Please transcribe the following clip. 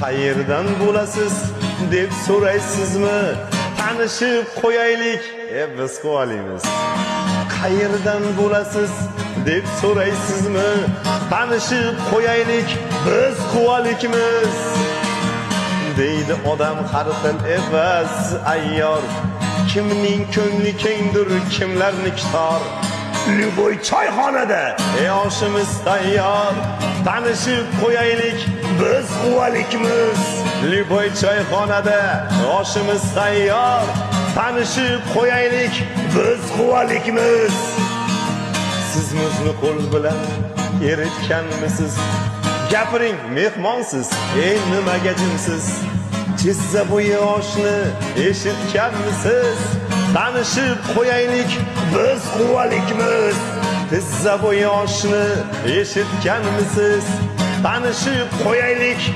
Qayerdan bo'lasiz deb so'raysizmi? Tanishib qo'yaylik, biz quvalikmiz. Qayerdan bo'lasiz deb so'raysizmi? Tanishib qo'yaylik, biz quvalikmiz. Deydi odam har xil evas ayyor. Kimning ko'ngli kengdir, kimlarniki tor. Любой choyxonada Oshimiz tayyor, tanishib qo'yaylik, biz quvalikmiz. Любой choyxonada oshimiz tayyor, tanishib qo'yaylik, Biz quvalikmiz. Siz muzni qo'l bilan eritganmisiz? Gapiring, mehmonsiz, ey, nimaga jimsiz? Chizza bo'yi oshni eshitganmisiz? Tanishib qo'yaylik, Biz quvalikmiz. Tizza bo'yi oshni eshitganmisiz? Tanishib qo'yaylik.